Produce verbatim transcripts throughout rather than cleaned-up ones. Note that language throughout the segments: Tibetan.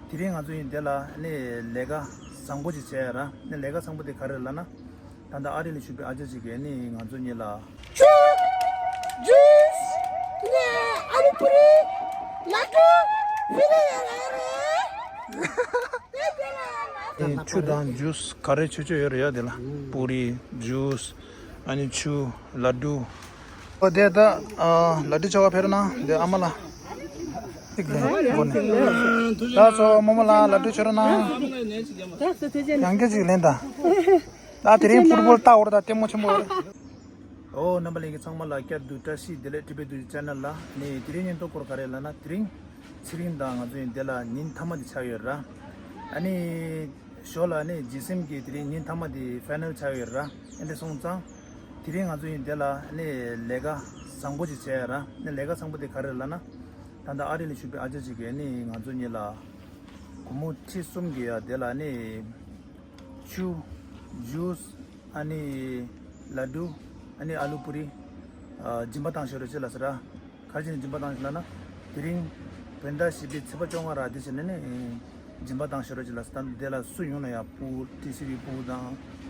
དེ་རིང་ང་ཚོ་ཡིན་དེ་ལ་ནི་ལས་ཀ་བཟང་པོ་ཅིག་བྱས་ཡ་ར། ནི་ལས་ཀ་བཟང་པོ་དེ་ག་རེ་ལབ་ན། ད་ལྟ་ཨ་རི་ལ་བཞུགས་པའི་ཨ་ཅག་ཅིག་གིས་ནི་ང་ཚོ་གཉིས་ལ། ཆུ། ཇུས། ནི་ཨ་ལུ་པུ་རི། ལ་ཀུ། ཕི་ལ་ཡ་ར་རེད། ཆུ་དང་ཇུས་ག་རེ་མཆོད་མཆོད་ཡོད་རེད་ཡ། དེ་ལ་པུ་རི། ཇུས། ཨ་ནི་ཆུ། ལ་ཌུ། ཨོ་དེ་ད་ལ་ཌུ་མཆོད་ག་ཕེབས་རོགས་གནང་། དེ་ཨ་མ་ལ་ཅིག་ལེན་དགོས་ནས། ད་ཚོ་རྨོ་མོ་ལ་ལ་ཌུ་མཆོད་རོགས་གནང་། ཡང་བསྐྱར་ཅིག་ལེན་ད། ད་དེ་རིང་ཕུཊ་བོལ་ལྟ་འོར་ད་ལྟད་མོ་ཆེན་པོ་རེད། ཨོ་རྣམ་པ་ལྷན་རྒྱས་ཚང་མ་ལ་བསྐྱར་དུ་བཀྲ་ཤིས་བདེ་ལེགས། ཊི་བི་ཊུ་ཅེ་ནལ་ལ། ནི་དེ་རིང་བརྙན་ཐུང་སྐོར་ག་རེ་ལབ་ན། དེ་རིང་ཚེ་རིང་དང་ང་ཚོ་ཡིན་དེ་ལ་ཉིན་མཐའ་མ་དེ་ཆགས་ཡོད་ར། ཨ་ནི་ཞོར་ལ་ནི་ཇི་སིམ་གྱི་དེ་རིང་ཉིན་མཐའ་མ་དེ་ཕའི་ནལ་ཆགས་ཡོད་ར། ཨ་འདྲ་སོང་ཙང་དེ་རིང་ང་ཚོ་ཡིན་དེ་ལ་ནི་ལས་ཀ་བཟང་པོ་ཅིག་བྱས་ཡ་ར། ནི་ལས་ཀ་བཟང་པོ་དེ་ག་རེ་ལབ་ན། ད་ལྟ་ཨ་རི་ལ་བཞུགས་པའི་ཨ་ཅག་ཅིག་གིས་ནི་ང་ཚོ་གཉིས་ལ་སྒོར་མོ་ཁྲི་གསུམ་གྱི་ཡ་དེ་ལ་ནི་ཆུ། ཇུས། ཨ་ནི་ལ་ཌུ། ཨ་ནི་ཨ་ལུ་པུ་རི། ཨ་སྦྱིན་པ་བཏང་ཤོག་རོགས་བྱེད་ལབ་ཟེར་ར། ག་རེ་བྱས་ནས་སྦྱིན་པ་བཏང་ཤོག་ལབ་ན། དེ་རིང་བོད་ཟླ་བཞི་པའི་ཚེས་པ་བཅོ་ལྔ་ར། དེ་བྱས་ནས་ནི་སྦྱིན་པ་བཏང་ཤོག་རོགས་བྱེད་ལབ་ཟེར། ད་དེ་ལ་སུ་ཡོང་ན་ཡང་། སྤུ་གུ། ཊི་སི་ཝི་སྤུ་གུ་དང་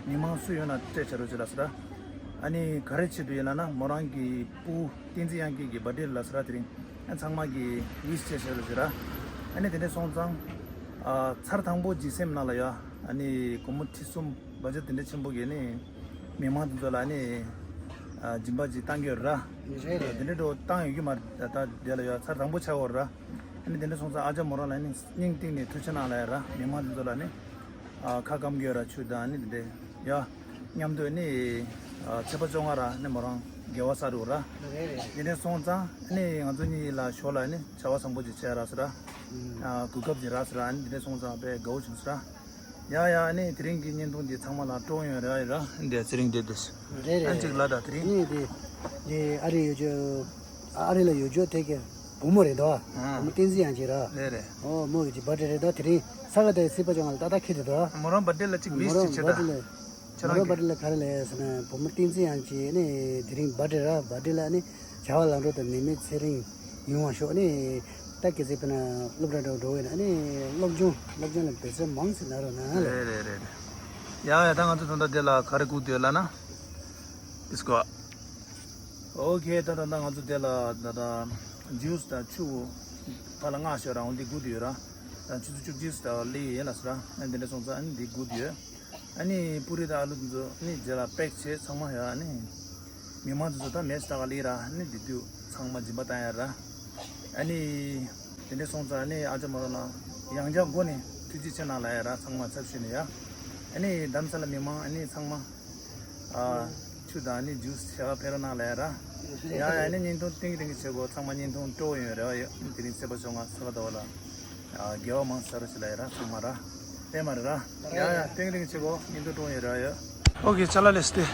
མི་མང་སུ་ཡོང་ན་སྤྲད་བྱ་རོགས་བྱེད་ལབ་ཟེར་ར། ཨ་ནི་ག་རེ་ཆེད་དུ་ཡིན་ལབ་ན། མོ་རང་གི་སྤུ་གུ་བསྟན་འཛིན་དབྱངས་སྐྱིད་ཀྱི་བར་ཌེ་ལབ་ཟེར་ར། དེ་རིང་ཨ་ཚང་མ་གིས་ཝིཤ་བྱས་བྱ་རོགས་བྱེད་ར། ཨ་ནི་དེ་འདྲ་སོང་ཙང་། ཨ་ཚར་དང་པོ་ཇི་སིམ་ནང་ལ་ཡ། ཨ་ནི་སྒོར་མོ་ཁྲི་གསུམ། བ་ཇེཊ་དེ་འདྲ་ཆེན་པོ་གིས་ནི་མི་མང་དེ་ཚོ་ལ་ནི་ཨ་སྦྱིན་པ་ཅིག་བཏང་གི་ཡོད་ར། རེད་རེད། དེ་འདྲ་འགྲོ་བཏང་ཡོད་ཀྱི་མ་རེད། ད་ད་དེ་ལ་ཡ་ཚར་དང་པོ་ཆགས་ཡོད་ར། ཨ་ནི་དེ་འདྲ་སོང་ཙང་ཨ་ཅག་མོ་རང་ལ་ནི་སྙིང་གཏིང་ནས་ཐུགས་རྗེ་གནང་ལབ་ཡ་ར། མི་མང་དེ་ཚོ་ལ་ནི་ཨ་ཁ་སྐམ་གི་ཡོད་ར། ཆུ་དང་ནི་དེ་འདྲ་ཡ་མཉམ་དུ་ནི་ཨ་ཚེས་པ་བཅོ་ལྔ་ར་ནི་མོ་རང་དགེ་བ་བསགས་འགྲོ་ར། རེད་རེད། དེ་འདྲ་སོང་ཙང་ནི་ང་ཚོ་གཉིས་ལ་ཞོར་ལ་ནི་བྱ་བ་བཟང་པོ་ཅིག་བྱས་ར་ཟེར་ར། ཨ་གོ་སྐབས་ཅིག་རག་ཟེར་ར། ཨ་ནི་དེ་འདྲ་སོང་ཙང་དཔེ་དགའ་བོ་བྱུང་ཟེར་ར། ཡ་ཡ། ཨ་ནི་དེ་རིང་གི་བརྙན་ཐུང་འདི་ཚང་མ་ལ་སྤྲོ་ཡོང་རེ་བ་ཡོད་ར། འདི་ཚེ་རིང་འདི་འདི། རེད་རེད། ཨ་ཅིག་ལ་ད་དེ་རིང་། ཨ་ནི་འདི་འདི་ཨ་རི་ཡོད་རྒྱུ། ཨ་རི་ལ་ཡོད་རྒྱུ་དེ་གི་བུ་མོ་རེད་དོ། ཨ་བུ་མོ་བསྟན་འཛིན་དབྱངས་སྐྱིད་ར། རེད་རེད། ཨོ་མོ་གི་བར་ཌེ་རེད་དོ། དེ་རིང་ས་ག་ཟླ་ཚེས་པ་བཅོ་ལྔ་ལ་ཏག་ཏག་འཁེལ་འདུག་དོ། མོ་རང་བར་ཌེ་ལ་ཅིག་ཝིཤ་ཅིག་བྱེད་ད། ཁྱེད་རང་གིས། བར་ཌེ་ལ་ག་རེ་ལབ་ཟེར་ན། བུ་མོ་བསྟན་འཛིན་དབྱངས་སྐྱིད་ནི་དེ་རིང་བར་ཌེ་ར། བར་ཌེ་ལ་ནི་བྱ་བ་ལམ་འགྲོ་དང་ནད་མེད་ཚེ་རིང་ཡོང་བ་ཤོག་ནི། ད་གལ་སྲིད་དཔེར་ན་སློབ་གྲྭ་འགྲོ་འགྲོ་བས་ན་ནི་སློབ་སྦྱོང་སློབ་སྦྱོང་ལ་འབད་བརྩོན་མང་ཙམ་གནང་རོགས་གནང་ལགས། རེད་རེད་རེད་རེད། ཡ་ཡ། ད་ང་ཚོ་ད་ལྟ་དེ་ལ་ག་རེ་སྒུག་བསྡད་ཡོད་ལབ་ན། ཨོ་ཁེ། ད་ད་ད་ང་ཚོ་དེ་ལ་ད་ད་ཇུས་དང་ཆུ་བོ་ཕར་ལ་མངགས་ཤོག་ར། འོ་འདི་སྒུག་བསྡད་ཡོད་ར། ད་ཆུ་ཚོད་བཅུ་གཅིག་ཙམ་ལ་སླེབས་ཡིན་ལབ་ཟེར་ར། ཨ་འདི་འདྲ་སོང་ཙང་ཨ་ནི་འདི་སྒུག་བསྡད་ཡོད། ཨ་ནི་པུ་རི་དང་ཨ་ལུ་དེ་ཚོ་ནི་རྗེས་ལ་པེག་བྱས་ཚང་མ་ཡ། ཨ་ནི་མི་མང་དེ་ཚོ་ད་མེད་ས་ད་ག་སླེབས་ར། ཨ་ནི་དེ་དུས་ཚང་མ་སྦྱིན་པ་བཏང་ཡ་ར། ཨ་ནི་དེ་འདྲ་སོང་ཙང་ཨ་ནི་ཨ་ཅག་མོ་རང་ལ་ཡང་བསྐྱར་སྒོ་ནས་ཐུགས་རྗེ་ཆེ་གནང་ལབ་ཡ་ར། ཚང་མ་ཚབ་ཞུས་ནས་ཡ། ཨ་ནི་རྡ་རམ་ས་ལ་མི་མང་ཨ་ནི་ཚང་མ་ཨ་ཆུ་དང་ཨ་ནི་ཇུས་བྱ་བ་ཕེབས་རོགས་གནང་ལབ་ཡ་ར། ཡ་ཡ། ཨ་ནི་བརྙན་ཐུང་སྟོན་གྱི་སྟོན་གྱི་བྱེད་དགོས། ཚང་མ་བརྙན་ཐུང་སྤྲོ་ཡོང་རེ་བ་ཡོད། དེ་རིང་ཚེས་པ་བཅོ་ལྔ་ས་ག་ཟླ་བ་ལ། ཨ་དགེ་བ་མང་ཙམ་བྱེད་ལ་ཡ་ར་ཚང་མ་ར། ལྟད་མོ་རེད་ར། ཡ་ཡ། སྟོན་གྱི་སྟོན་གྱི་བྱེད་དགོས། བརྙན་ཐུང་སྤྲོ་ཡོང་རེ་བ་ཡོད། ཨོ་ཁེ། ཅ་ལག་ལས་ཏེ།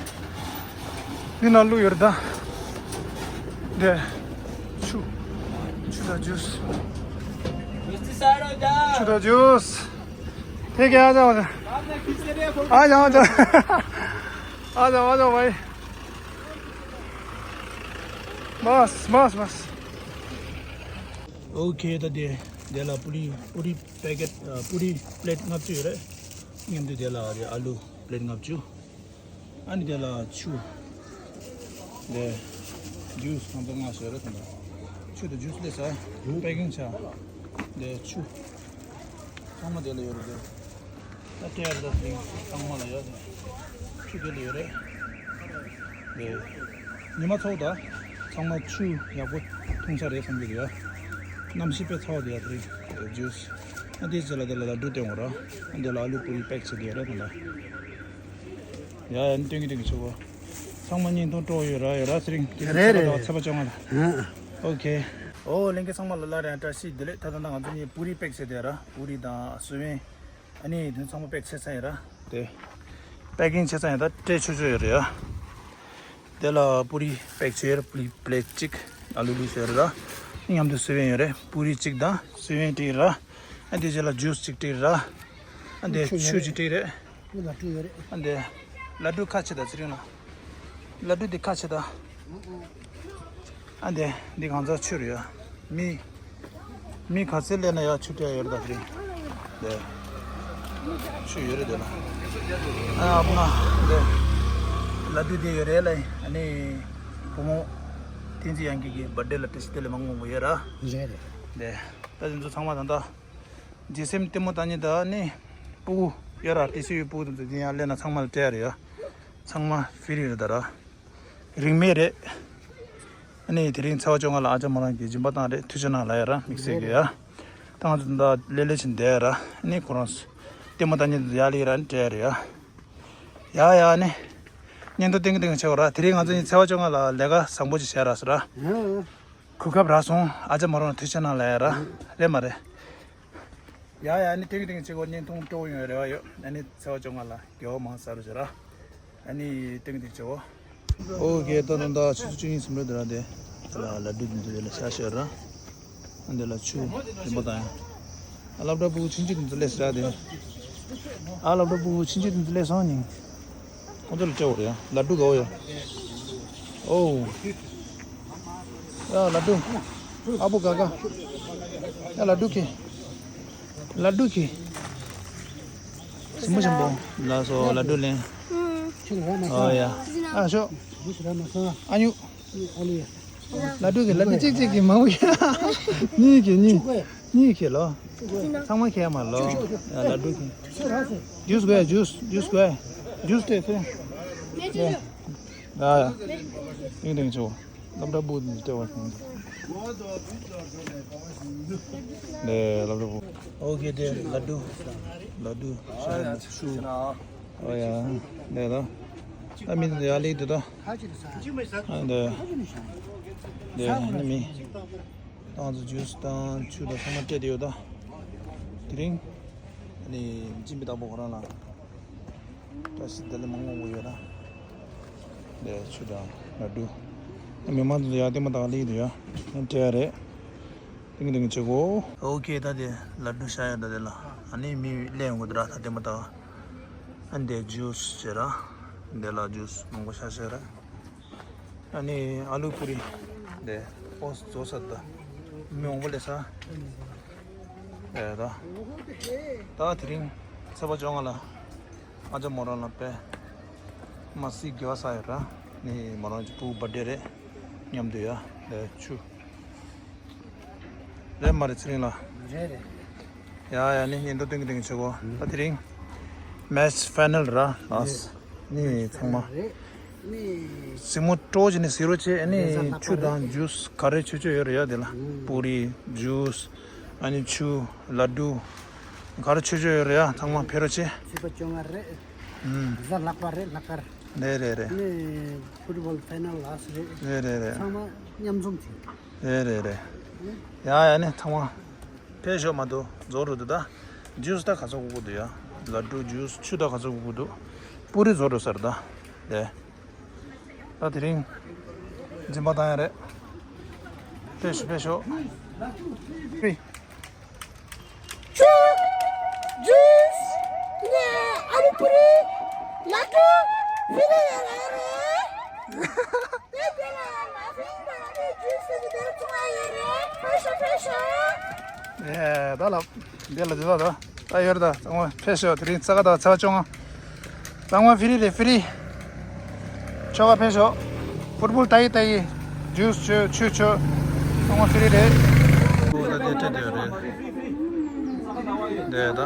འདི་ནང་བླུགས་ཡོད་རེད་ད། འདི། ཆུ། ཆུ་དང་ཇུས། ཆུ་དང་ཇུས། ठीक है, आ जाओ, आ जाओ। आ जाओ, आ जाओ। आ जाओ, आ जाओ भाई। बस, बस, बस। ཨོ་ཁེ། ད་དེ་དེ་ལ་པུ་རི་པུ་རི་པེ་ཀེཊ། ཨ་པུ་རི་པི་ལེཊ་ལྔ་བཅུ་ཡོད་རེད། མཉམ་དུ་དེ་ལ་ཨ་ལུ་པི་ལེཊ་ལྔ་བཅུ། ཨ་ནི་དེ་ལ་ཆུ། དེ་ཇུས་གང་ཚང་མ་བཟོས་རེད་དམ། ཆུ་དང་ཇུས་སླེབས་ས། པེ་ཀིང་བྱས། དེ་ཆུ། ཚང་མ་དེ་ལ་ཡོད་རེད་དེ། ད་ལྟ་ཡར་ད་ཚང་མ་ལ་ཡོད་དེ། ཆུ་དེ་ལ་ཡོད་རེད། དེ། ཉི་མ་ཚོགས་ད། ཚང་མ་ཆུ་ཡག་པོ་འཐུང་ས་རེད་བསམ་གྱི་འདུག་ཡ། གནམ་གཤིས་དཔེ་ཚ་བ་དེ་ཡ་དེ་རིང་། དེ་ཇུས། ཨ་དེའི་རྗེས་ལ་དེ་ལ་ལ་ཌུ་སྟོན་དགོས་ར། ཨ་དེ་ལ་ཨ་ལུ་པུ་རི་པེག་བྱས་དེ་ཡ་རེད་དམ། ཡ་ཡ། ནི་སྟོན་གྱི་སྟོན་གྱི་ཆུ་བོ། ཚང་མ་བརྙན་ཐུང་སྤྲོ་ཡོད་ར་ཡོད་ར་ཚེ་རིང་། དེ་རིང་རེད་ཚེས་པ་རེད། ཚེས་པ་བཅོ་ལྔ་ལ། ཨོ་ཁེ། ཨོ་ལྷན་རྒྱས་ཚང་མ་ལ་སླར་ཡང་བཀྲ་ཤིས་བདེ་ལེགས། ད་ད་ད་ང་ཚོ་གཉིས་པུ་རི་པེག་བྱས་དེ་ར། པུ་རི་དང་སོ་ཡན། ཨ་ནི་དེ་ཚང་མ་པེག་བྱས་ཚར་ཡིན་ར། དེ། པེ་ཀིང་བྱས་ཚར་ཡིན། ད་སྤྲད་ཆོག་ཆོག་ཡོད་རེད་ཡ། དེ་ལ་པུ་རི་པེག་བྱས་ཡོད་ར། པུ་རི་པི་ལེཊ་གཅིག་ཨ་ལུ་བླུགས་བྱས་ཡོད་རེད་ར། མཉམ་དུ་སོ་ཡན་ཡོད་རེད། པུ་རི་གཅིག་དང་སོ་ཡན་སྤྲད་ར། ཨ་དེ་རྗེས་ལ་ཇུས་གཅིག་སྤྲད་ར། ཨ་དེ་ཆུ་ཆུ་ཡོད་རེད། གཅིག་སྤྲད་རེད། ཨ་ལ་ཌུ་ཡོད་རེད། ཨ་དེ་ལ་ཌུ་ཁ་ཕྱེ་ད་ཚེ་རིང་ལ། ལ་ཌུ་འདི་ཁ་ཕྱེ་ད། ཨ་འདི་འདི་གང་ཚ་ཆུ་རེད་ཡ། མི་མི་ག་ཚད་སླེབས་ན་ཡ་ཆུ་སྤྲད་ཡ་ཡོད་རེད་ད་དེ་རིང་། དེ། ཆུ་ཡོད་རེད་དེ་ལ། ཨ་ཨ་ཕུ་ང་། དེ། ལ་དུ་དེ་ཡོད་རེད་ལ། ཨ་ནི། བུ་མོ། བསྟན་འཛིན་དབྱངས་སྐྱིད་ཀྱི་བར་ཐ་ཌེ་ལ་བཀྲ་ཤིས་བདེ་ལེགས་མང་མང་པོ་ཡོད་ར། རེད་རེད། དེ། ད་དེ་ཚོ་ཚང་མ་ད་ལྟ། རྗེས་སེམས་ལྟད་མོ་ལྟ་མཁན་ད་ནི། སྤུ་གུ། ཡོད་ར་ཏི་སི་ཡུའི་སྤུ་གུ་དེ་ཚོ་དེ་ཡང་སླེབས་ན་ཚང་མ་ལ་སྤྲད་ཡ་རེད་ཡ། ཚང་མ་ཧྥི་རི་རེད་ད་ར། རིན་མེད་རེད། ཨ་ནི་དེ་རིང་ཚེས་པ་བཅོ་ལྔ་ལ་ཨ་ཅག་མོ་རང་གིས་སྦྱིན་པ་བཏང་རེད། ཐུགས་རྗེ་གནང་ལབ་ཡ་ར། དམིགས་བསལ་གྱི་ཡ། ད་ང་ཚོ་ད་ལྟ་ལེ་ལེ་བྱེད་བསྡད་ཡ་ར། ཨ་ནི་ཁོ་རང་ཚོ་ལྟད་མོ་ལྟ་མཁན་དེ་ཚོ་ཡར་སླེབས་ར་ནི་སྤྲད་ཡ་རེད་ཡ། ཡ་ཡ་ཨ་ནི། བརྙན་ཐུང་ཏིང་ཏིང་བྱེད་དགོས་ར། དེ་རིང་ང་ཚོ་གཉིས་ཚེས་པ་བཅོ་ལྔ་ལ་ལས་ཀ་བཟང་པོ་ཅིག་བྱས་ར་ཟེར་ར། གོ་སྐབས་རག་སོང་། ཨ་ཅག་མོ་རང་ཐུགས་རྗེ་གནང་ལབ་ཡ་ར། རེད་མ་རེད། ཡ་ཡ། ཨ་ནི་ཏིང་ཏིང་བྱེད་དགོས། བརྙན་ཐུང་སྤྲོ་པོ་ཡོང་བའི་རེ་བ་ཡོད། ཨ་ནི་ཚེས་པ་བཅོ་ལྔ་ལ་དགེ་བ་མང་བསགས་རོགས་བྱེད་ར། ཨ་ནི་ཏིང་ཏིང་བྱེད་དགོས། ཨོ་ཀེ། ད་ད་ད་ཆུ་ཚོད་བཅུ་གཉིས་ཟིན་འགྲོ་དེ་ར། དེ་ལ་ལ་ཌུ་དེ་ཚོ་ཡོད་ལ་ཤ་ཤ་ར། ཨ་འདི་ལ་ཆུ་རིན་པོ་དང་། ཨ་སློབ་གྲྭ་སྤུ་གུ་ཆུང་ཆུང་དེ་ཚོ་སླེབས་ཤག་དེ། ཨ་སློབ་གྲྭ་སྤུ་གུ་ཆུང་ཆུང་དེ་ཚོ་སླེབས་སོང་ནི། ཁོང་ཚོ་ལ་སྤྲད་དགོས་རེད་ཡ། ལ་ཌུ་དགའ་བོ་ཡ། ཨོ། ཡ་ལ་ཌུ། ཨ་བུ་ག་ག་ཡ་ལ་ཌུ་ཁེ། ལ་ཌུ་ཁེ། ཞིམ་པོ་ཞིམ་པོ། ལགས་སོ། ལ་ཌུ་ལེན། ཨོ་ཡ། ཨ་ཤོ། ཨ་ཉུ། ལ་ཌུ་ཁེ། ལ་ཌུ་གཅིག་གཅིག་གི་མང་པོ་ཡ། གཉིས་ཁེ་གཉིས། གཉིས་ཁེ་ལོ། ཚང་མ་ཁེ་མ་ལོ། ཡ་ལ་ཌུ་ཁེ། ཇུས་དགོས། ཇུས། ཇུས་དགོས། ཇུས་སྤྲད་སོང་། ཡ་ཡ། ཏིང་ཏིང་ཆོ། སློབ་གྲྭ་སྤུ་གུ་དེ་ཚོ་སྤྲད་པ་སོང་། ལས་སློབ་གྲྭ་སྤུ་གུ། ཨོ་ཀེ། དེ་ལ་ཌུ། ལ་ཌུ། ཤ་ཡ་ཤུ། ཨོ་ཡ། ལས་ལ། ད་མི་དེ་ཚོ་ཡར་སླེབས་འདུག་ད། ཨ་འདི། འདི་ནི་མི། ད་ང་ཚོ་ཇུས་དང་ཆུ་དང་ཚང་མ་སྤྲད་དེ་ཡོད་ད། དེ་རིང་། ཨ་ནི་སྦྱིན་པའི་བདག་པོ་ཁོ་རང་ལ། བཀྲ་ཤིས་བདེ་ལེགས་མང་མང་པོ་ཡོད་ན། ལས་ཆུ་དང་ལ་ཌུ། མི་མང་ཚོ་ཡར་ལྟད་མོ་ལྟ་ག་སླེབས་འདུག་ཡ། སྤྲད་ཡ་རེད། ཏིང་ཏིང་བྱེད་དགོས། ཨོ་ཀེ། ད་དེ་ལ་ཌུ་ཤ་ཡ་ད་དེ་ལ། ཨ་ནི་མི་སླེབས་ཡོང་གི་འདུག་ར། ད་ལྟད་མོ་ལྟ་ག་ཨ་འདི་ཇུས་བྱེད་ར། འདི་ལ་ཇུས་མང་པོ་ཤ་ཤ་ར། ཨ་ནི་ཨ་ལུ་པུ་རི། འདི་ཨོ་བཟོ་ས་ད། མི་མང་པོ་སླེབས་ས། ཨེ་ད། ད་དེ་རིང་ཚེས་པ་བཅོ་ལྔ་ལ། ཨ་ཅག་མོ་རང་ལ་དཔེ་མ་སྲིད་དགེ་བ་བསགས་ཡོད་ར། ནི་མོ་རང་གི་སྤུ་གུ་བར་ཐ་ཌེ་རེད། མཉམ་དུ་ཡ་ལས་ཆུ། རེད་མ་རེད་ཚེ་རིང་ལགས། རེད་རེད། ཡ་ཡ། ནི་ཡིན་འགྲོ་ཏིང་ཏིང་བྱེད་དགོས། ད་དེ་རིང་མེ་ཆི་ཕའི་ནལ་ར་ལགས། ནི་ཚང་མ། རེད། ནི། གཟིགས་མོ་སྤྲོ་བོ་བྱས་ནས་གཟིགས་རོགས་བྱེད། ཨ་ནི་ཆུ་དང་ཇུས་ག་རེ་མཆོད་མཆོད་ཡོད་རེད་ཡ་དེ་ལ། པུ་རི། ཇུས། ཨ་ནི་ཆུ། ལ་ཌུ། ག་རེ་མཆོད་མཆོད་ཡོད་རེད་ཡ། ཚང་མ་ཕེབས་རོགས་བྱེད། ཚེས་པ་བཅོ་ལྔ་རེད། ཨུམ། གཟའ་ལྷག་པ་རེད། ལྷག་དཀར། རེད་རེད་རེད། ནི་ཕུཊ་བོལ་ཕའི་ནལ་ལགས་རེད། རེད་རེད་རེད། ཚང་མ་མཉམ་འཛོམས་བྱེད། རེད་རེད་རེད། ཡ་ཡ། ནི་ཚང་མ་ཕེབས་ཤོག་མ་གཏོགས་རྫོགས་འགྲོ་འདུག་ད། ཇུས་ད་ག་ཚོད་དགོས་ཀྱི་འདུག་ཡ། ལ་ཌུ། ཇུས། ཆུ་ད་ག་ཚོད་དགོས་ཀྱི་འདུག་པུ་རི་རྫོགས་འགྲོ་ས་རེད་ད། ལས། ད་དེ་རིང་སྦྱིན་པ་བཏང་ཡ་རེད། ཕེབས་ཤོག་ཕེབས་ཤོག་ཕེབས། ཆུ། ཇུས། ནས་ཨ་ལུ་པུ་རི། ལ་ཌུ། ཕི་ལ་ཡ་ལ་ཡ་རེད། དེ་དེ་ལ་ཡ་ལ་ཕི་ལ་ཡ་རེད། ཇུས་དེ་གི་དེར་བཙོང་ཡ་ཡོད་རེད། ཕེབས་ཤོག་ཕེབས་ཤོག་ཨེ་ད་ལ། འདི་ལ་འདི་ལ་ད། ད་ཡོད་རེད་ད། ཚང་མ་ཕེབས་ཤོག་དེ་རིང་ས་ག་ཟླ་བ་ཚེས་པ་བཅོ་ལྔ། ཚང་མ་ཧྥི་རི་རེད་ཧྥི་རི། ཆོ་ག་ཕེབས་ཤོག་ཕུཊ་བོལ་ལྟ་ཡི་ལྟ་ཡི། ཇུས་མཆོད། ཆུ་མཆོད། ཚང་མ་ཧྥི་རི་རེད། ཁོ་ད་དེ་སྤྲད་དེ་རེད། འདི་ད།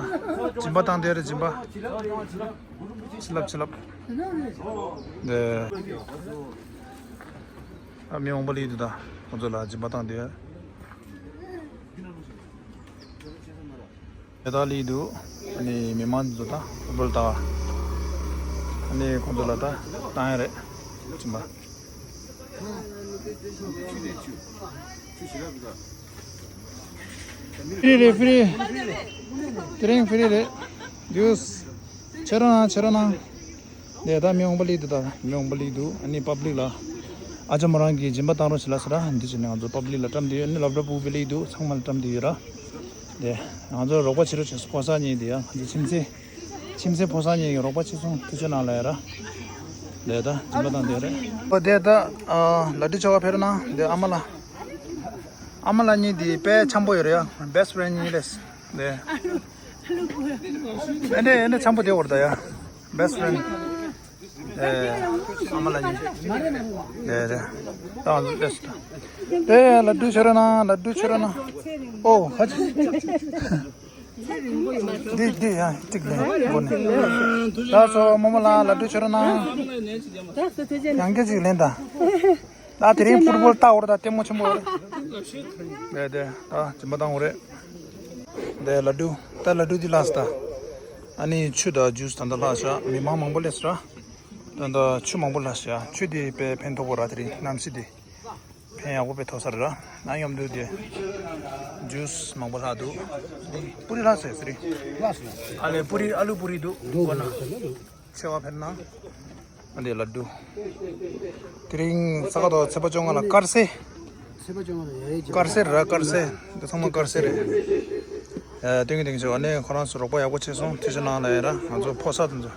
སྦྱིན་པ་བཏང་དེ་རེད་སྦྱིན་པ། ཕྱི་ལབ་ཕྱི་ལབ། འདི། ཨ་མི་མང་པོ་སླེབས་འདུག་ད། ཁོང་ཚོ་ལ་སྦྱིན་པ་བཏང་དེ། དེ་དག་སླེབས་འདུག་ཨ་ནི་མི་མང་ཚོ་དང་ཕུཊ་བོལ་ལྟ་བ། ཨ་ནི་ཁོང་ཚོ་ལ་ད་བཏང་ཡ་རེད། སྦྱིན་པ། ཧྥི་རི་རེད་ཧྥི་རི། དེ་རིང་ཧྥི་རི་རེད། ཇུས། ཁྱེད་རང་ཁྱེད་རང་ནང་། དེ་ད་མི་མང་པོ་སླེབས་འདུག་ད་མི་མང་པོ་སླེབས་འདུག་ཨ་ནི་པབ་ལིག་ལ། ཨ་ཅག་མོ་རང་གིས་སྦྱིན་པ་བཏང་རོགས་བྱེད་ལབ་ཟེར་ར། འདི་བྱས་ནས་ང་ཚོ་པབ་ལིག་ལ་བཀྲམ་བསྡད་ཡོད། ཨ་ནི་སློབ་གྲྭ་སྤུ་གུ་སླེབས་འདུག་ཚང་མ་ལ་བཀྲམ་བསྡད་ཡོད་ར། དེ། ང་ཚོ་རོགས་པ་བྱེད་རོགས་བྱེད། ཕོ་གསར་གཉིས་དེ་ཡང་ང་ཚོ་ཁྱིམ་མཚེས། ཁྱིམ་མཚེས་ཕོ་གསར་གཉིས་ཀྱིས་རོགས་པ་བྱེད་སོང་། ཐུགས་རྗེ་གནང་ལབ་ཡ་ར། དེ་ད་སྦྱིན་པ་བཏང་བསྡད་རེད། ཨོ་དེ་ད། ལ་ཌུ་ཆོ་ག་ཕེབས་རོགས་གནང་། དེ་ཨ་མ་ལགས། ཨ་མ་ལགས་གཉིས་དེ་དཔེ་འཆམ་པོ་ཡོད་རེད་ཡ། བེ་སི་ཊི་ཕེ་རེན་ཌི་གཉིས་རེད། དེ། ཨེ་འདྲས་ཨེ་འདྲས་འཆམ་པོ་དེ་བར་ད་ཡ། Best friend. ཨེ། ཨ་མ་ལ་ཉི། དེ་དེ། ད་ལས་ད། དེ་ལ་དུས་ཆོད་ར་ན་ལ་དུས་ཆོད་ར་ན། ཨོ་ཧ་ཅི། འདི་འདི་ཡང་གཅིག་ལེན་དགོས་ནས། ད་སོ་རྨོ་མོ་ལ་ལ་དུས་ཆོད་ར་ན། ཡང་སྐད་ཅིག་ལེན་ད། ད་དེ་རིང་ཕུཊ་བོལ་ལྟ་འོར་ད་ལྟད་མོ་ཆེན་པོ་རེད། དེ་དེ་ད་སྦྱིན་པ་བཏང་འོ་རེད། དེ་ལ་དུ། ད་ལ་དུ་འདི་ལགས་ད། ཨ་ནི་ཆུ་དང་ཇུས་ད་ལྟ་ལྷག་ཤག་མི་མང་མང་པོ་སླེབས་ཤག་ད་ལྟ་ཆུ་མང་པོ་ལྷག་ཤག་ཆུ་དེ་དཔེ་ཕན་ཐོགས་པོ་ར། དེ་རིང་གནམ་གཤིས་དེ་ཕན་ཡག་པོ་དཔེ་ཐོགས་ས་རེད་ར། ང་མཉམ་དུ་དེ་ཇུས་མང་པོ་ལྷག་འདུག་པུ་རི་ལྷག་ཟེར་ཟེར་རེད། ཨ་ལེ་པུ་རི་ཨ་ལུ་པུ་རི་འདུག་གོ་ན། ཆེ་བ་ཕེབས་ན། ཨ་འདི་ལ་དུ། དེ་རིང་ས་ག་ཟླ་བ་ཚེས་པ་བཅོ་ལྔ་ལ་དཀར་ཟས། ཚེས་པ་བཅོ་ལྔ་ལ་ཡ་ཡ་ཅིག་དཀར་ཟས་ར་དཀར་ཟས། འདི་ཚང་མ་དཀར་ཟས་རེད། ཨ་ཏིང་ཏིང་ཆེ་བ་ནས་ཁོ་རང་ཚོ་རོགས་པ་ཡག་པོ་བྱས་སོང་། ཐུགས་རྗེ་གནང་ལ་ཡ་ར་ང་ཚོ་ཕོ་གསར་དེ་ཚོ།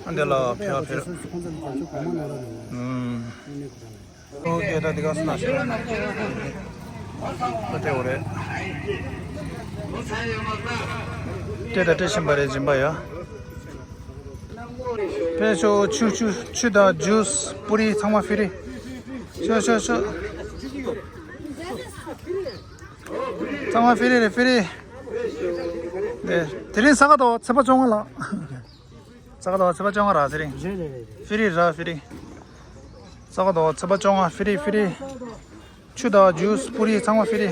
ཨ་འདི་ལ་ཕེབས་ཕེབས། ཁོང་ཚོ་ལ་ཁྱོད་ཚོ་གོང་མ་ལ་ར་ནས། ཨུམ། ཨོ་ཀེ། ད་འདི་ག་སུ་ན་ཤོད་ན་ཤོད་ན་ཤོད་ན། ད་སྤྲད་འོ་རེད། སྤྲད་ད་སྤྲད་བཞིན་པ་རེད་སྦྱིན་པ་ཡ། ཕེབས་ཤོག་ཆུ་ཆུ་ཆུ་དང་ཇུས་པུ་རི་ཚང་མ་ཧྥི་རི། ཤོག་ཤོག་ཤོག་ཚང་མ་ཧྥི་རི་རེད་ཧྥི་རི། དེ་དེ་རིང་ས་ག་ཟླ་བ་ཚེས་པ་བཅོ་ལྔ་ལ། ས་ག་ཟླ་བ་ཚེས་པ་བཅོ་ལྔ་ར་ཟེར་རིང་། རེད་རེད་རེད། ཧྥི་རི་ར་ཧྥི་རི། ས་ག་ཟླ་བ་ཚེས་པ་བཅོ་ལྔ་ཧྥི་རི་ཧྥི་རི། ཆུ་དང་ཇུས་པུ་རི་ཚང་མ་ཧྥི་རི།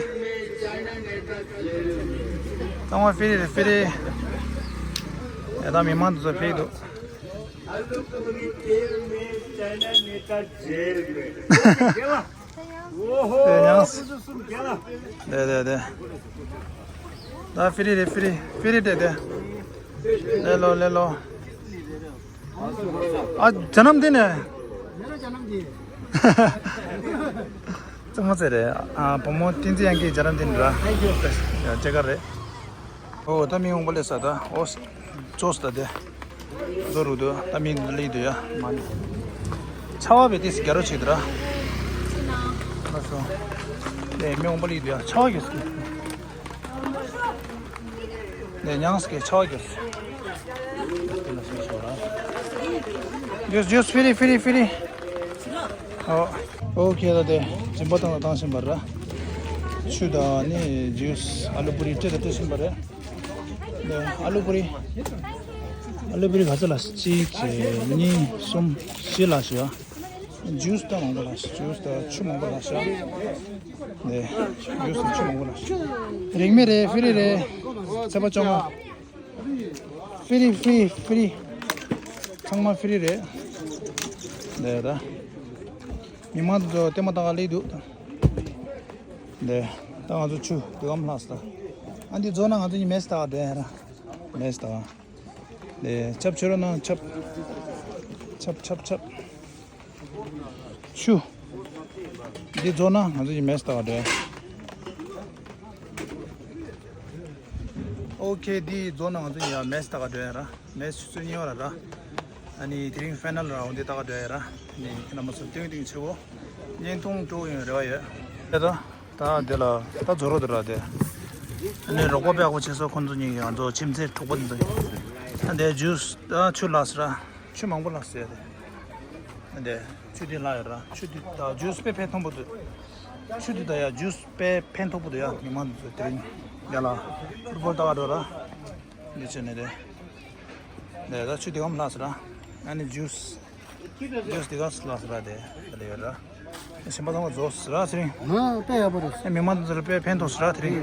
ཚང་མ་ཧྥི་རི་རེད་ཧྥི་རི། ཡ་ད་མི་མང་དེ་ཚོ་ཕེབས་འདུག་དེ་ཡང་། དེ་དེ་དེ། ད་ཧྥི་རི་རེད་ཧྥི་རི་ཧྥི་རི་དེ་དེ། ལེ་ལོ་ལེ་ལོ། ཨ་ཇ་ནམ་དིན་ནས། ཙང་མ་ཚེ་རེད། ཨ་བུ་མོ་བསྟན་འཛིན་དབྱངས་སྐྱིད་ཇ་ནམ་དིན་ར། ཅེ་ག་རེད། ཨོ་ད་མི་འོང་པ་ལས་ས་ད་ཨོ། ཙོས་ད་དེ། ཟོ་རུ་དུ་ད་མི་ལི་དུ་ཡ་མ་ནི། ཆ་བ་བེ་ཏིས་རྒྱ་རོ་ཆིག་དུ་ར། ལ་སོ། དེ་མི་འོང་པ་ལི་དུ་ཡ་ཆ་བ་གི་སུ། ནས་ཉང་སྐད་ཆ་རྒྱུས། རྒྱུས་རྒྱུས་ཧྥི་རི་ཧྥི་རི་ཧྥི་རི། ཨོ། ཨོ་ཁེ་ད་དེ་སྦྱིན་པ་བཏང་ལ་བཏང་བཞིན་པ་ར། ཆུ་དང་ནི་ཇུས་ཨ་ལུ་པུ་རི་སྤྲད་དང་སྤྲད་བཞིན་པ་རེད། ནས་ཨ་ལུ་པུ་རི། ཨ་ལུ་པུ་རི་ག་ཚོད་ལ་གཅིག་གཉིས་གསུམ་བཞི་ལ་ཞུ་ཡ། ཇུས་ད་མང་པོ་ལ་ཞུ་ཇུས་ད་ཆུ་མང་པོ་ལ་ཞུ་ཡ། ནས་ཡོད་སུ་ཆུ་མང་པོ་ལ། རིང་མེད་རེད་ཧྥི་རི་རེད། ཚེས་པ་བཅོ་ལྔ། ཧྥི་རི་ཧྥི་རི་ཧྥི་རི། ཚང་མ་ཧྥི་རི་རེད། འདི་ད། མི་མང་དེ་ཚོ་ལྟད་མོ་ལྟ་ག་སླེབས་འདུག་འདི་ད་ང་ཚོ་ཆུ་འདི་གམ་ལྷག་སོང་། ཨ་འདི་རྫོགས་ན་ང་ཚོ་གཉིས་མེ་སི་ལྟ་ག་འགྲོ་ཡ་ར། མེ་སི་ལྟ་ག་འདི་ཆབ་ཆུ་ར་ན་ཆབ། ཆབ་ཆབ་ཆབ། ཆུ། འདི་རྫོགས་ན་ང་ཚོ་གཉིས་མེ་སི་ལྟ་ག་འགྲོ་ཡ། ཨོ་ཁེ། འདི་རྫོགས་ན་ང་ཚོ་གཉིས་ཡ་མེ་སི་ལྟ་ག་འགྲོ་ཡ་ར། མེ་སི་ཆུ་ཚོད་གཉིས་པ་ལ་ར། ཨ་ནི་དེ་རིང་ཕའི་ནལ་ར་འོ་འདི་ལྟ་ག་འགྲོ་ཡ་ར། ཨ་ནི་ཁྱེད་རྣམ་པ་ཚོ་ཏིང་ཏིང་ཆེ་བོ། བརྙན་ཐུང་སྤྲོ་ཡོང་རེ་བ་ཡོད། ད་ད་འདི་ལ་ད་རྫོགས་རོགས་འདི་ར་དེ། ཨ་ནི་རོགས་པ་དཔེ་ཡག་པོ་བྱས་སོང་ཁོང་ཚོ་གཉིས་ཀྱིས་ང་ཚོ་ཁྱིམ་མཚེས་གྲོགས་པོ་འདི་ཚོ། ཨ་འདི་ཇུས་ད་ཆུ་ལགས་སི་ར། ཆུ་མང་པོ་ལགས་སི་ཡ་དེ། ཨ་འདི་ཆུ་འདི་ལགས་ཡོད་ར་ཆུ་འདི་ད་ཇུས་དཔེ་ཕན་ཐོགས་པོ་འདུག་ཆུ་འདི་ད་ཡ་ཇུས་དཔེ་ཕན་ཐོགས་པོ་འདུག་ཡ། མི་མང་འདི་ཚོ་དེ་རིང་ཡ་ལ་ཕུཊ་བོལ་ལྟ་ག་འགྲོ་ར། འདི་བྱས་ནས་དེ། འདི་ད་ཆུ་འདི་གམ་ལགས་སི་ར། ཨ་ནི་ཇུས། ཇུས་འདི་ག་སུ་ལ་སུ་ལ་དེ་ལ་ཡོད་ར། ཞིམ་པ་ཚང་མ་རྫོགས་སུ་ར་དེ་རིང་། ང་དཔེ་ཡག་པོ་རེད། ཨ་མི་མང་དེ་ཚོ་ལ་དཔེ་ཕན་ཐོགས་སུ་ར་དེ་རིང་།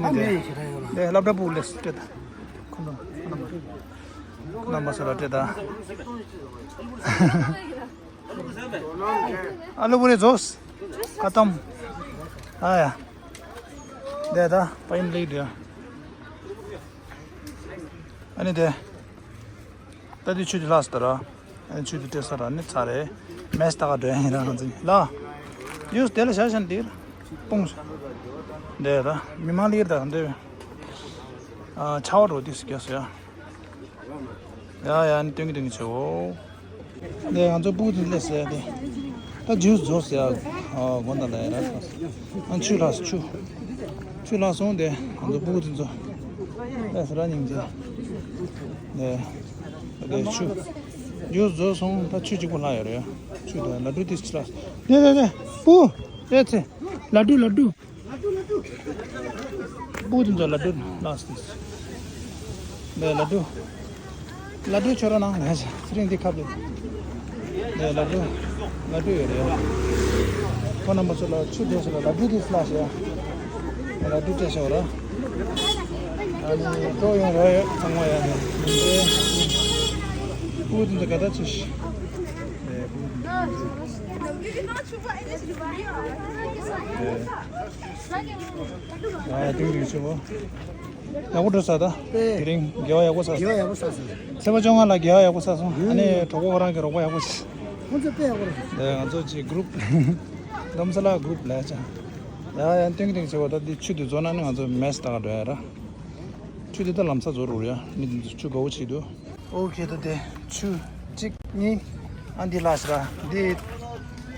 ཨ་ནི་མེད་དེ་ཡིན་ཞེ་དྲག་ཡོད་ལ། དེ་སློབ་གྲྭ་པུ་ལེ་སུ་སྤྲད་ད། ཁོ་ན་ཁོ་ན་མ་ཁོ་ན་མ་སུ་ལ་སྤྲད་ད། ཨ་ལུ་པུ་རི་རྫོགས། ཀ་ཏམ། ཨ་ཡ། དེ་ད་པ་ཡིན་ལེགས་དུ་ཡ། ཨ་ནི་དེ། ད་དེ་ཆུ་དེ་ལྷག་སོང་ད་ར། ཨ་ནི་ཆུ་དེ་སྤྲད་ས་ར་ནི་ཚར་རེད། མེ་སི་ལྟ་ག་འགྲོ་ཡ་ཡིན་ར་ང་ཚོ་ལ། ཡུས་དེ་ལ་ཤ་ཤན་དེར། སྤུངས། འདི་ར་མི་མང་ལིར་ད་འདི། ཨ་ཆ་བ་རོ་དེ་སུ་རྒྱ་སུ་ཡ། ཡ་ཡ་ནི་སྟོན་གི་སྟོན་གི་ཆེ་བོ། འདི་ང་ཚོ་སྤུ་གུ་དེ་ལས་ཟེར་ཡ་དེ། ད་ཇུས་རྫོགས་ཟེར་ཡ། ཨ་དགོན་ད་ལ་ཡ་ར། ཨ་ཆུ་ལྷག་སོང་ཆུ། ཆུ་ལྷག་སོང་། དེ་ང་ཚོ་སྤུ་གུ་དེ་ཚོ་ལས་སུ་ར་སྙིང་རྗེ། དེ་དེ་ཆུ་ཡོད་བཟོ་སོང་། ད་ཆུ་གཅིག་པོ་ལྷག་ཡོད་རེད། ཆུ་དང་ལ་ཌུ་དེ་ཆུ་ལྷག་དེ་དེ་དེ་སྤུ་དེ་ཚེ་ལ་ཌུ་ལ་ཌུ། སྤུ་དེ་ཚོ་ལ་ཌུ་ལྷག་སོང་། དེ་ལ་ཌུ། ལ་ཌུ་ཁྱོད་རང་ནང་ལ་ཡ་ཚེ་རིང་འདི་ཁབ་ལེ། ནས་ལ་ཌུ། ལ་ཌུ་ཡོད་རེད། ཁོ་རྣམ་པ་ཚོ་ལ་ཆུ་དེ་ཚོ་ལ་ལ་ཌུ་དེ་ལ་ཞེ་ཡ། ལ་ཌུ་སྤྲད་ཤོག་ར། ཨ་ནི་ཀྲོ་ཡོང་ར་ཡོད་ཚང་མ་ཡ་ནས། སྤུ་དེ་ཚོ་ག་ད་ཆུ་ཤི། ཨ་ཏིང་ཏིང་ཆུ་བོ། ཡག་པོ་འགྲོ་ས་ད། དེ་རིང་དགེ་བ་ཡག་པོ་བསགས་སོང་། དགེ་བ་ཡག་པོ་བསགས་སོང་། ཚེས་པ་བཅོ་ལྔ་ལ་དགེ་བ་ཡག་པོ་བསགས་སོང་། ཨ་ནི་གྲོགས་པོ་ཁོ་རང་གི་རོགས་པ་ཡག་པོ་བྱས། ཁོང་ཚོ་དཔེ་ཡག་པོ་རེད། དེ་ང་ཚོ་ཅིག་གུ་རུབ། རྡ་རམ་ས་ལ་གུ་རུབ་ལས་ཅང་། ཡ་ཡ་ཏིང་ཏིང་ཆེ་བ་ད་འདི་ཆུ་དེ་བཟོ་ན་ནི་ང་ཚོ་མེས་ད་ག་འགྲོ་ཡ་ར། ཆུ་དེ་ད་ལམ་སང་བཟོ་རུ་ཡ། མི་དེ་ཚོ་ཆུ་དགའ་བོ་བྱེད་འདུག་ཨོ་ཁེ་ད་དེ་ཆུ་གཅིག་གཉིས། ཨ་འདི་ལ་ཤི་ར་འདི་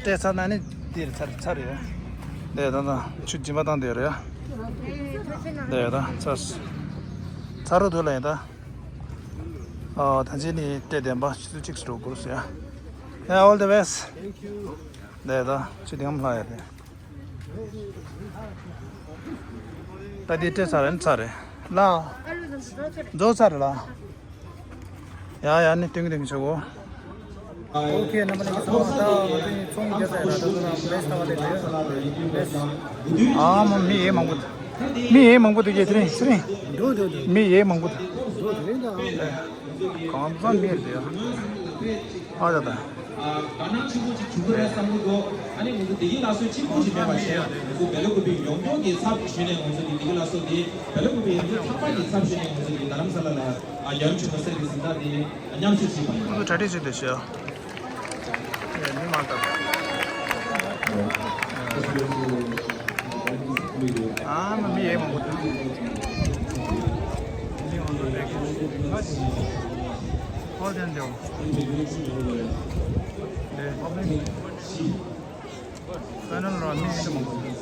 སྤྲད་ཚར་ན་ནི་འདིར་ཚར་ཚར་ཡོད། དེ་ད་ད་ཆུ་སྦྱིན་པ་བཏང་དེ་རེད་ཡ། དེ་ད་ཚར་ཚར་རུ་དུ་ལ་ཡིན་ད། ཨ་ད་ཅི་ནི་སྤྲད་བདེན་པ་ཆུ་ཚོད་གཅིག་སུ་འགྲོ་དགོས་སོ་ཡ། ཡ་all the best། དེ་ད་ཆུ་དེ་ངམ་ལྷ་ཡ་དེ། ད་དེ་སྤྲད་ཚར་རེད་ཚར་རེད་ལ། རྫོགས་ཚར་རེད་ལ། ཡ་ཡ་ནི་ཏིང་ཏིང་ཆོག་གོ། ཨོ་ཁེ་རྣམ་པ་ལྷན་རྒྱས་ཚང་མ་ད་ང་ཚོའི་ཚོང་རྒྱག་ས་ཡ་ད་ད་ད་ལེས་ད་བ་ལེ་ལེ་ལེས། ཨ་མ་མི་ཡེ་མང་པོ་འདུག་མི་ཡེ་མང་པོ་འདུག་གེ་ཚེ་རིང་ཚེ་རིང་། འགྲོ་འགྲོ་འགྲོ། མི་ཡེ་མང་པོ་འདུག་འགྲོ་དེ་རིང་ད། གང་ཙམ་མེད་དེ། ཨ་ད་ད། དགའ་སྣང་ཆེན་པོ་ཅིག་བྱུང་གི་རེད་བསམ་གྱི་འདུག་ཨ་ནི་ང་ཚོ་བདེ་སྐྱིད་ལགས་གསོལ་གཅིག་པུ་ཅིག་མེད་པ་བྱས་ཡོད་དེ། ང་ཚོ་སྦེ་ལ་ཀུ་པེ་ཡོངས་རྫོགས་ཀྱི་ཚབ་ཞུས་ནས་ང་ཚོ་གི་བདེ་སྐྱིད་ལགས་གསོལ་དེ་སྦེ་ལ་ཀུ་པེ་ཡོངས་རྫོགས་ཚགས་པར་གྱི་ཚབ་ཞུས་ནས་ང་ཚོ་གི་རྡ་རམ་ས་ལ་ལ་ཡར་བྱོན་པ་ཟེར་གྱི་གཟེངས་རྟགས་དེ་མཉམ་ཞུགས་བྱས་པ་ཡིན། ཁོ་ཚོ་གྲ་སྒྲིག་བྱས་ཏེ་ཤོག་མི་མང་དང་། ཨ་མ་མི་ཡེ་མང་པོ་འདུག་མི་མང་པོ་འདུག་ཧོ་དེ་འདེའོ། དེ་ཕ་ཕུ་ཕ་ནལ་ར་མི་ཡེ་མང་པོ་འདུག་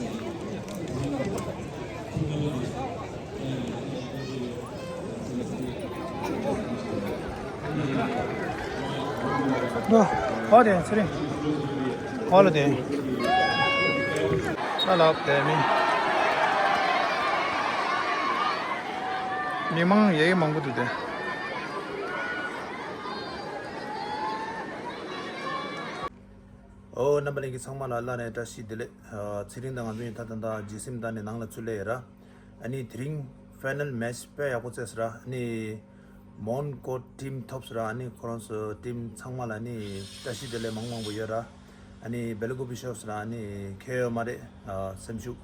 འདུག་ཧོ་དེ་ཚེ་རིང་། ཧོ་ལ་དེ། ཨ་ལབ་དེ་མི། མི་མང་ཡེ་མང་པོ་འདུག་དེ། ཨོ་རྣམ་པ་ལྷན་རྒྱས་ཚང་མ་ལ་བླ་ནས་བཀྲ་ཤིས་བདེ་ལེགས། ཚེ་རིང་དང་ང་ཚོ་གཉིས་ད་ད་ད་རྗེས་སེམས་ད་ནས་ནང་ལ་ཚུར་སླེབས་ཡོད་ར། ཨ་ནི་དེ་རིང་ཕའི་ནལ་མེ་ཆི་དཔེ་ཡག་པོ་རྩེས་སོང་ར། ཨ་ནི་མོན་གྷོ་ཊིམ་ཐོབ་སོང་ར། ཨ་ནི་ཁོ་རང་ཚོ་ཊིམ་ཚང་མ་ལ་ཨ་ནི་བཀྲ་ཤིས་བདེ་ལེགས་མང་མང་པོ་ཡོད་ར། ཨ་ནི་སྦེ་ལ་ཀུ་པེ་ཤོར་སོང་ར། ཨ་ནི་ཁྱད་ཡོད་མ་རེད། སེམས་ཤུགས་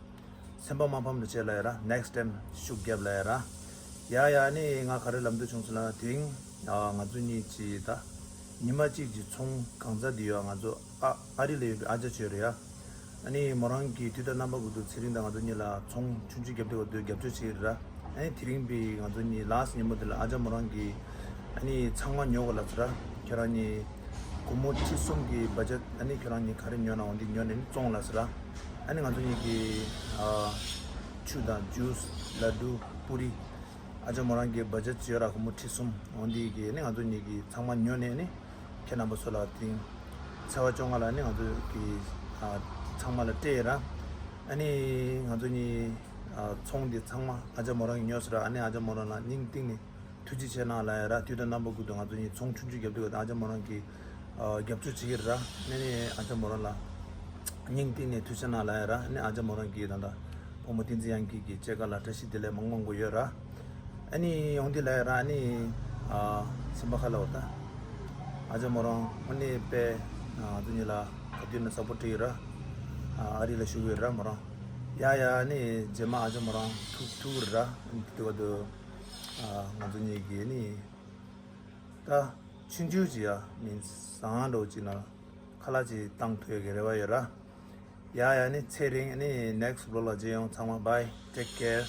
སེམས་པ་མ་ཕམ་རེ་བྱས་ལབ་ཡ་ར། ནེགསི་ཊའིམ་ཤུགས་རྒྱབ་ལབ་ཡ་ར། ཡ་ཡ་ཨ་ནི་ང་ག་རེ་ལབ་འདོད་བྱུང་སོང་ལབ་ན་དེ་རིང་ང་ཚོ་གཉིས་ཀྱིས་ད་ཉི་མ་གཅིག་གི་ཚོང་གང་ཚ་དེ་ཡོད། ང་ཚོ་ཨ་ཨ་རི་ལ་ཡོད་པའི་ཨ་ཅག་ཅིག་ཡོད་རེད་ཡ། ཨ་ནི་མོ་རང་གིས་དུས་དང་རྣམ་པ་ཀུན་ཏུ་ཚེ་རིང་དང་ང་ཚོ་གཉིས་ལ་ཚོང་ཆུང་ཆུང་རྒྱབ་སྡོད་པ་དེ་རྒྱབ་སྐྱོར་བྱེད་ཀྱི་རེད་ར། ཨ་ནི་དེ་རིང་པའི་ང་ཚོ་གཉིས་ལཱསི་ཉིན་མོ་དེ་ལ་ཨ་ཅག་མོ་རང་གིས་ཨ་ནི་ཚང་མ་ཉོ་དགོས་ལབ་ཚར་ར། ཁྱོད་རང་གཉིས་སྒོར་མོ་ཁྲི་གསུམ་གྱི་བ་ཇེཊ། ཨ་ནི་ཁྱོད་རང་གཉིས་ག་རེ་ཉོ་ན་འོ་འདི་ཉོ་ནས་ནི་བཙོང་ལབ་ཚར་ར། ཨ་ནི་ང་ཚོ་གཉིས་ཀྱིས་ཨ་ཆུ་དང་ཇུས་ལ་ཌུ་པུ་རི། ཨ་ཅག་མོ་རང་གི་བ་ཇེཊ་ཡོད་ར། སྒོར་མོ་ཁྲི་གསུམ། འོ་འདི་གི་ནི་ང་ཚོ་གཉིས་ཀྱིས་ཚང་མ་ཉོ་ནས་ནི་ཁྱེད་རྣམ་པ་ཚོ་ལ་དེ་རིང་ཚེས་པ་བཅོ་ལྔ་ལ་ནི་ང་ཚོ་གི་ཨ་ཚང་མ་ལ་སྤྲད་ཡོད་ར། ཨ་ནི་ང་ཚོ་གཉིས་ཨ་ཚོང་འདི་ཚང་མ་ཨ་ཅག་མོ་རང་གིས་ཉོས་སོང་ར། ཨ་ནི་ཨ་ཅག་མོ་རང་ལ་སྙིང་གཏིང་ནས་ཐུགས་རྗེ་ཆེ་གནང་ལབ་ཡ་ར། དུས་དང་རྣམ་པ་ཀུན་ཏུ་ང་ཚོ་གཉིས་ཚོང་ཆུང་ཆུང་རྒྱབ་དུས་ཨ་ཅག་མོ་རང་གིས་ཨ་རྒྱབ་སྐྱོར་བྱེད་ཀྱི་རེད་ར། ཨ་ནི་ཨ་ཅག་མོ་རང་ལ་སྙིང་གཏིང་ནས་ཐུགས་རྗེ་གནང་ལབ་ཡ་ར། ཨ་ནི་ཨ་ཅག་མོ་རང་གིས་ད་ལྟ་བུ་མོ་བསྟན་འཛིན་དབྱངས་སྐྱིད་ཀྱི་སྐྱེས་སྐར་ལ་བཀྲ་ཤིས་བདེ་ལེགས་མང་མང་པོ་ཡོད་ར། ཨ་ནི་ཡོང་འདི་ལབ་ཡ་ར། ཨ་ནི་ཨ་སེམས་པ་ཁ་ལ་འོ་ད་ཨ་ཅག་མོ་རང་ཨ་ནི་དཔེ་ང་ཚོ་གཉིས་ལ་ག་དུས་ནས་སཔོར་ཊི་བྱེད་ཀྱི་ར། ཨ་རི་ལ་བཞུགས་ཡོད་ར་མོ་རང་། ཡ་ཡ་ཨ་ནི་རྗེས་མ་ཨ་ཅག་མོ་རང་ཐུག་ཐུག་ར། ཨ་ནི་དེ་བ་དུ་ཨ་ང་ཚོ་གཉིས་ཀྱིས་ནི་ད་ཆུང་ཆུང་ཅིག་ཡ་མིན་བཟང་འགྲོ་ཅིག་ན་ཁ་ལག་ཅིག་བཏང་ཐུབ་ཡ་གི་རེ་བ་ཡོད་ར། ཡ་ཡ་ནི་ཚེ་རིང་ནི་ནེགསི་བི་ལོག་ལ་མཇལ་ཡོང་། ཚང་མ་bye, take care.